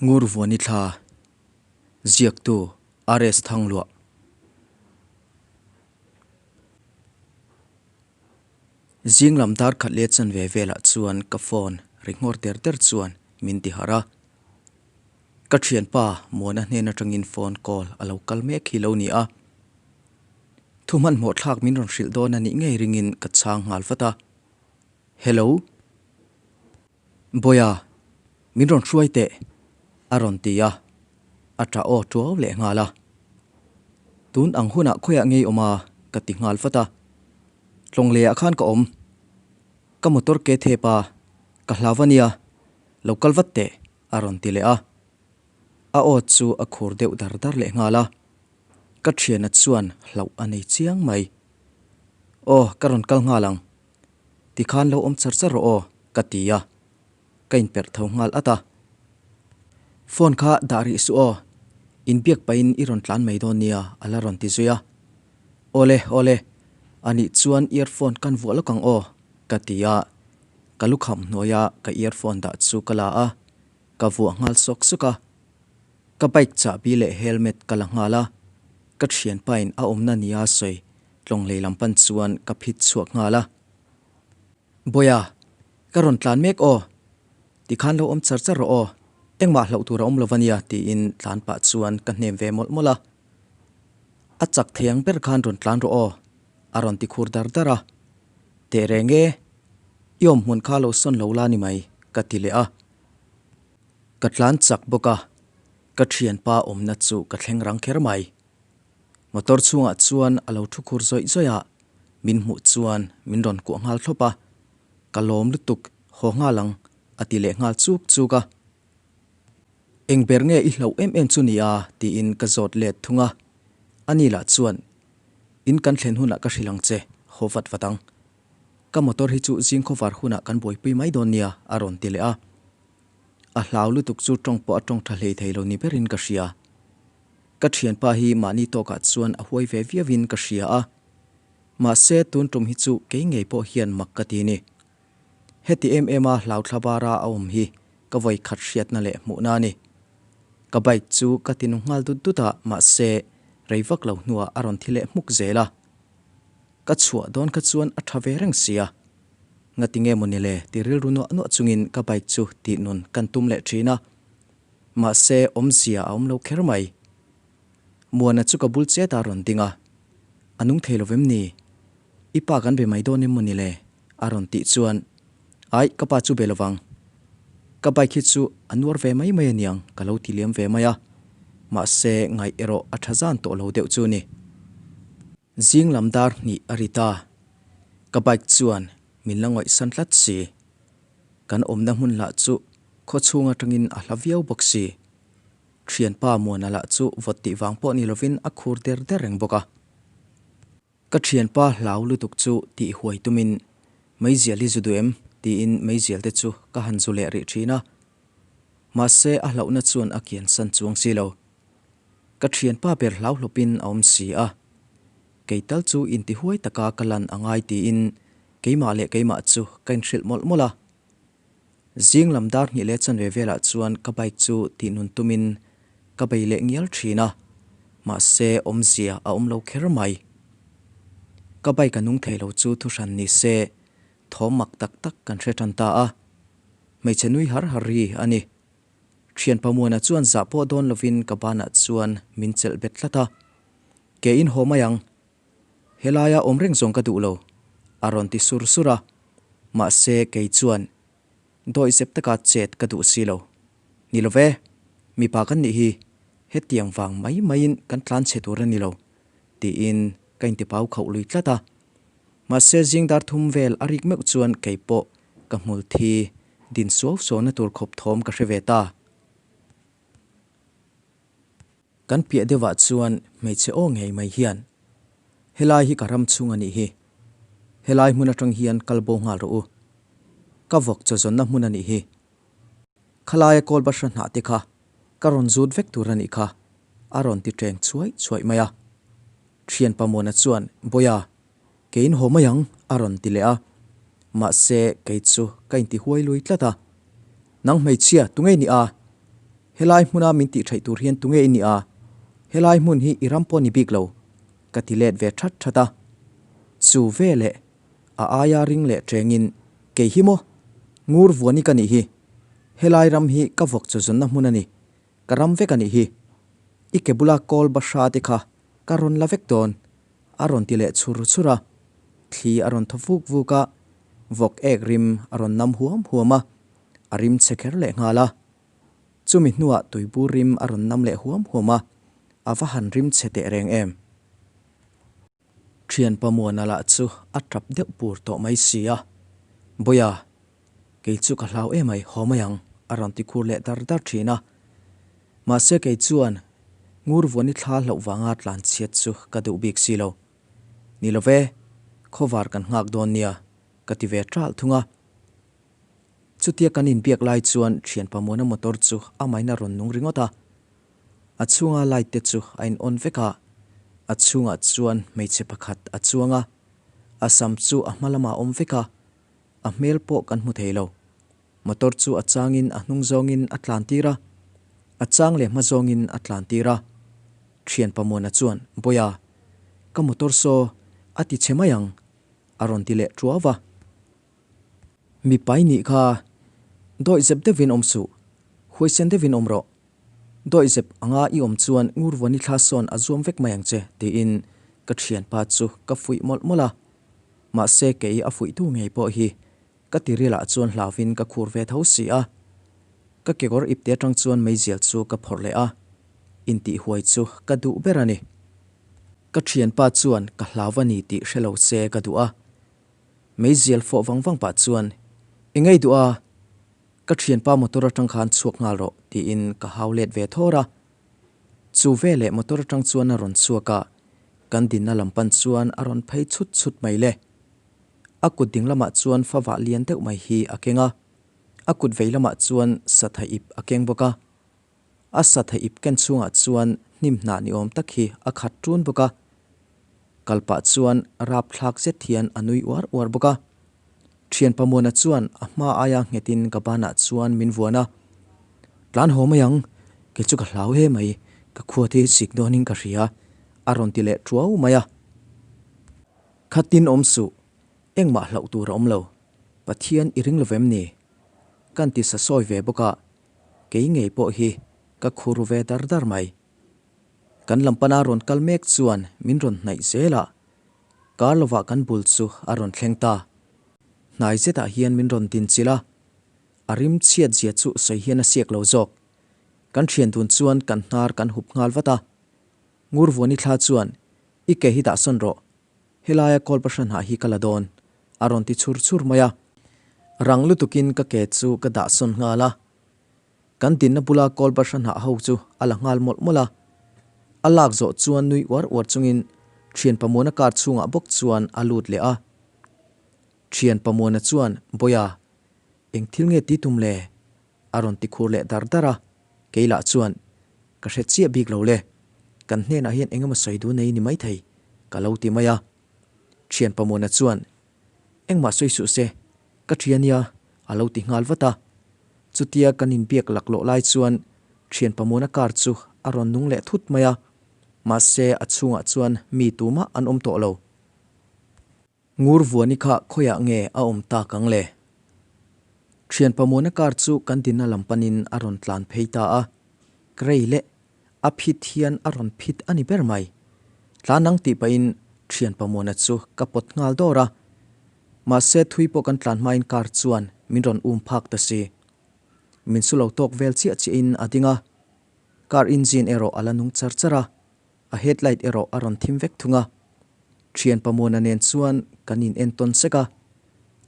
Ngurvuani thla, Ziaktu RS Thangluah. Zing lam dar khat leh chanve velah chuan ka phone ri nghawr der der chuan min ti harh a. Ka thianpa Muana hnen atangin phone call a lo kal mek hi lo ni a. Thu hmanhmawh thlak min rawn hrilh dawn a nih ngei ringin ka chhang nghal vat a. Hello. Bawia, min rawn hruai teh, a rawn ti a, a ṭah aw ṭuau leh nghal a. Tun ang hunah khawiah ngei awm a, ka ti nghal vat a. Tlawng lehah khan ka awm. Ka motor ke thep a, ka hlau a nia, lo kal vat teh, a rawn ti leh a. A aw chu a khur deuh dar dar leh nghal a. Ka ṭhiana chuan hlauh a nei chiang mai. Aw, ka rawn kal nghal ang. Tikhan lo awm char char rawh aw, ka ti a, ka inperh tho nghal at a. Phone kha dah rih suh aw, inbiak pahin i rawn tlan mai dawn nia, a la rawn ti zui a. Awle, awle, anih chuan earphone kan vuah lawk ang aw, ka ti a, ka lukham hnuaia ka earphone dah chu ka la a, ka vuah nghal sawk sawk a. Ka bike chahbi leh helmet ka la nghal a, ka thianpain a awmna nia sawi Tlawng lei lam pan chuan ka phit chhuak nghal a. Bawia, ka rawn tlan mek aw. Tikhan lo awm char char rawh aw. Engmah hlauh tur a awm lo va nia tiin tlan pah chuan ka hnem ve mawlh mawlh a. A chak thei ang ber khan rawn tlan rawh aw, a rawn ti khur dar dar a. Teh reng e, i awm hmun kha lo sawn lo la ni mai, ka ti leh a. Ka tlan chak bawk a, ka thianpa awmna chu ka thleng rang kher mai. Motor chhungah chuan a lo thu khur zawih zawih a, min hmuh chuan min rawn kuah nghal thlawp a, Ka lawm lutuk, haw nghal ang, a ti leh nghal chuk chuk a. Eng ber nge i hlauh em em chu ni a? tiin ka zawt let thung a. Ani lah chuan, In kan thlen hunah ka hrilh ang che, haw vat vat ang. Ka motor hi chu zing khawvar hunah kan buaipui mai dawn nia, a rawn ti leh a. A hlau lutuk chu tawng pawh a tawng tha hlei thei lo ni berin ka hria. Ka thianpa hi mahni tawkah chuan a huai ve viauin ka hria a, mahse tun tum hi chu kei ngei pawh hian mak ka ti ni. Heti em em a hlauthla bara a awm hi ka vawi khat hriatna leh hmuhna a ni. Ka bike chu ka ti nu nghal dut dut a, mahse rei vak lo hnuah a rawn thi leh hmuk zel a. Ka chhuah dawn kha chuan a tha ve reng sia. Ngati nge maw ni le ti rilru nuah nuah chungin ka bike chu tih nun kan tum leh thin a. Mahse, awmzia a awm lo kher mai. Muana chu ka bul chet a rawn ding a, A nung thei lo vem ni? I pa kan be mai dawn em maw ni le? a rawn tih chuan, Aih, ka pa chu be lovang. Ka bike hi chu a nuar ve mai mai aniang ka lo ti liam ve mai a. Mahse, ngaih erawh a tha zan tawh lo deuh chu ni. Zing lam dar hnih a ri ta. Ka bike chuan min la ngawihsan tlat si. Kan awmna hmun lah chu khaw chhung atangin a hla viau bawk si. Thianpa Muana lah chu vawt tih vang pawh ni lovin a khur der der reng bawk a. Ka thianpa hlau lutuk chu tih huai tumin meizial hi zu duh em? tiin meizial te chu ka han zu leh rih thin a. Mahse a hlauhna chuan a kiansan chuang si lo. Ka thianpa ber hlauhlawpin a awm si a, kei tal chu intihuai taka ka lan a ngai tiin keimah leh keimah chu ka inhrilh mawlh mawlh a. Zing lam dar hnih leh chanve velah chuan ka bike chu tihnun tumin ka bei leh ngial thin a, mahse awmzia a awm lo kher mai. Ka bike a nung thei lo chu thuhran ni se thawm mak tak tak kan hre tan ta a, hmeichhe nui har har ri a ni. Thian Pamuana chuan zah pawh dawn lovin ka banah chuan min chelh bet tlat a, Ke in haw mai ang, helaia awm reng zawng ka duh lo, a rawn ti sur sur a, mahse kei chuan dawih zep taka chet ka duh si lo. Ni lo ve, mipa kan nih hi, hetiang vang mai maiin kan tlan chhe tur a ni lo, tiin ka intipau khauh lui tlat a. Mahse zing dar thum vel a rik meuh chuan kei pawh ka hmul thi din suau suauna tur khawp thawm ka hre ve ta. Kan piah deuhah chuan hmeichhe aw ngei mai hian, Helai hi ka ram chhung a nih hi. Helai hmun atang hian kal bo nghal rawh u. Ka vawk chawzawnna hmun a nih hi. Khalaia kawl bahra hnah te kha ka rawn zut vek tur a nih kha, a rawn ti teng chhuai chhuai mai a. Thian Pamuana chuan, Bawia, Keiin haw mai ang, a rawn ti leh a. Mahse, kei chu ka inti huai lui tlat a. Nang hmeichhia, tunge ni a? Helai hmuna min tih theih tur hian tunge i nih a? Helai hmun hi i ram pawh ni bik lo, ka ti let ve that that a. Chu veleh a aia ring leh tengin, Kei hi maw? Ngur vuani ka nih hi. Helai ram hi ka vawk chaw zawnna hmun a ni. Ka ram vek a nih hi. I ke bula kawl bahra te kha ka rawn la vek dawn, a rawn ti leh chhur chhur a. Thli a rawn thaw vuk vuk a, vawk ek rim a rawn nam huam huam a, a rim chhe kher leh nghal a. Chumi hnuah tuibur rim a rawn nam leh huam huam a, a va han rim chhe teh reng em. Thianpa Muana lah chu a tap deuh pur tawh mai si a, Bawia, kei chu ka hlau em ai, haw mai ang, a rawn ti khur leh dar dar thin a. Mahse kei chuan ngur vuani thla hlauh vanga tlan chhiat chu ka duh bik si lo. Ni lo ve, khawvar kan nghak dawn nia, ka ti ve ṭalh thung a. Chutia kan inbiak lai chuan thianpa Muana motor chu a main a rawn nung ringawt a. A chhunga light te chu a in on vek a, a chhungah chuan hmeichhe pakhat a chuang a, a sam chu a hma lamah a awm vek a, a hmel pawh kan hmu thei lo. Motor chu a changin a hnung zawngin a tlan tir a, a chang leh hma zawngin a tlan tir a. Thianpa Muana chuan, Bawia, ka motor saw a ti chhe mai ang, a rawn ti leh tuau va. Mipai nih kha dawih zep deuhin awm suh, huaisen deuhin awm rawh. Dawih zep anga i awm chuan Ngurvuani thla sawn a zuam vek mai ang che, tiin ka thianpa chu ka fuih mawlh mawlh a. Mahse kei a fuihtu ngei pawh hi ka tirilah chuan hlauvin ka khur ve tho si a. Ka kekawr ipte atang chuan meizial chu ka phawrh leh a, intihhuai chu ka duh ber a ni. Ka thianpa chuan ka hlau a ni tih hre lo se ka duh a. Meizial fawh vang vang pah chuan, I ngei duh a, ka thianpa motor atang khan chhuak nghal rawh, tiin ka hau let ve thawr a. Chu veleh motor atang chuan a rawn chhuak a, kan dinna lam pan chuan a rawn phei chhut chhut mai le. A kut ding lamah chuan favah lian deuh mai hi a keng a, a kut vei lamah chuan satha ip a keng bawk a. A satha ip ken chhungah chuan hnim hnah ni awm tak hi a khat ṭun bawk a. Kal pah chuan rapthlak zet hian a nui uar uar bawk a. Thian Pamuana chuan a hma aia nghetin ka banah chuan min vuan a. Tlan haw mai ang, kei chu ka hlau he mai, ka khua te hi sik dawnin ka hria, a rawn ti leh ṭuau mai a. Khatin awm suh, engmah hlauh tur a awm lo, Pathian i ring lovem ni? Kan ti sa sawi ve bawk a. Kei ngei pawh hi ka khur ve dar dar mai. Kan lam pana rawn kal mek chuan min rawn hnaih zel a, kar lovah kan bul chu a rawn thleng ta. Hnai zetah hian min rawn din chilh a, a rim chhiat zia chu sawi hian a siak lo zawk. Kan thian dun chuan kan hnar kan hup nghal vat a. Ngurvuani thla chuan, I ke hi dah sawn rawh, Helaia kawl pahran hah hi ka la dawn, a rawn ti chhur chhur mai a. Rang lutukin ka ke chu ka dah sawn nghal a. Kan dinna bula kawl pahran hah ho chu a la nghal mawlh mawlh a. A lak zawh chuan nui uar uar chungin Thian Pamuana car chhungah bawk chuan a lut leh a. Thian Pamuana chuan, Bawia, eng thil nge ti tum le? A rawn ti khur leh dar dar a, kei lah chuan, Ka hre chiah bik lo le, kan hnenah hian eng emaw sawi duh nei ni maithei, ka lo ti mai a. Thian Pamuana chuan, Engmah sawi suh se, ka thian nia, a lo ti nghal vat a. Chutia kan inbiak laklawh lai chuan Thian Pamuana car chu a rawn nung leh thut mai a, mahse a chhungah chuan mi tumah an awm tawh lo. Ngur Vuani kha khawiah nge a awm tak ang le? Thian Pamuana car chu kan dinna lam panin a rawn tlan phei ta a, Grey leh a phit hian a rawn phit a ni ber mai. Tlan ang tih pahin Thian Pamuana chu ka pawt nghal dawr a, mahse thui pawh kan tlan hmain car chuan min rawn um phak ta si. Min su lo tawk vel chiah chiahin a ding a, car engine erawh a la nung char char a. A headlight erawh a rawn thim vek thung a, thian Pamuana nen chuan kan in entawn sek a,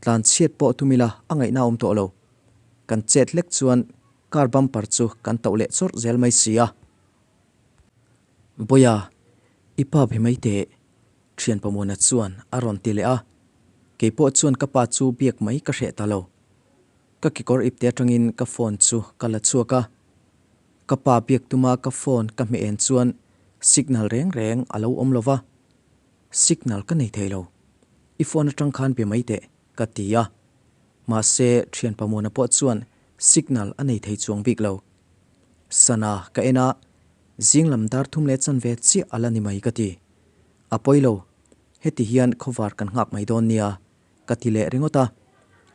tlan chhiat pawh tum ila a ngaihna awm tawh lo. Kan chet hlek chuan car bumper chu kan tauh leh chawrh zel mai si a. Bawia, i pa be mai teh, thian Pamuana chuan a rawn ti leh a, keipawh chuan ka pa chu biak mai ka hreh ta lo. Ka kekawr ipte atangin ka phone chu ka la chhuak a. Ka pa biak tuma ka phone ka hmeh en chuan signal reng reng a lo awm lo va, signal ka nei thei lo. I phone atang khan be mai teh, ka ti a. Mahse, thian Pamuana pawh chuan signal a nei thei chuang bik lo. Sana ka en a, zing lam dar thum leh chanve chiah a la ni mai ka ti. A pawi lo, heti hian khawvar kan nghak mai dawn nia, ka ti leh ringawt a.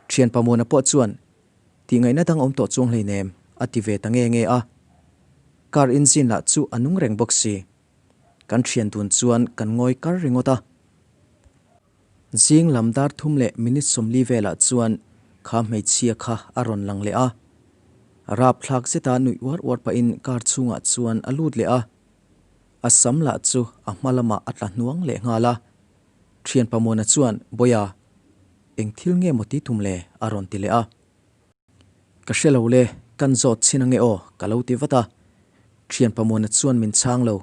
Thian Pamuana pawh chuan, Tih ngaihna dang awm tawh chuang hleinem, a ti ve ta nge nge a. Car engine lah chu a nung reng bawk si. Kan thian dun chuan kan ngawi kar ringawt a. Zing lam dar thum leh minute 40 velah chuan kha hmeichhia kha a rawn lang leh a. Rapthlak zeta nuih uar uar pahin car chhungah chuan a lut leh a. A sam lah chu a hma lamah a tla hnuang leh nghal a. Thian Pamuana chuan, Bawia, eng thil nge maw ti tum le? a rawn ti leh a. Ka hre lo le, kan zawt chhin ange aw, ka lo ti vat a. Thian Pamuana chuan min chhang lo.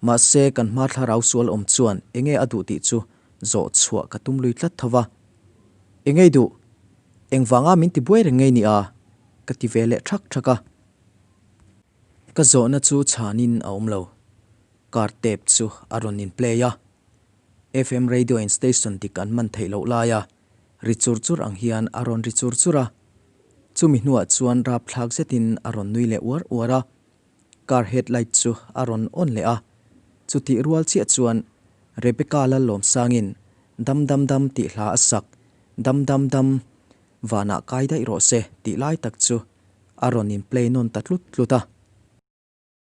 Mahse, kan hma thlarau sual awm chuan enge a duh tih chu zawh chhuah ka tum lui tlat tho va. Engei duh? Engvanga min ti buai reng ngei ni a? ka ti ve leh thak thak a. Ka zawhna chu chhanin a awm lo. Car tape chu a rawn in play a. FM radio in station dik an man theih loh laia ri chur chur ang hian a rawn ri chur chur a. Chumi hnuah chuan rapthlak zetin a rawn nui leh uar uar a. Car headlight chu a rawn on leh a. Chutih rual chiah chuan Rebecca Lallawmsangin Dam dam dam tih hla a sak, Dam dam dam, vanah kai daih rawh se tih lai tak chu a rawn in play nawn ta tlut tlut a.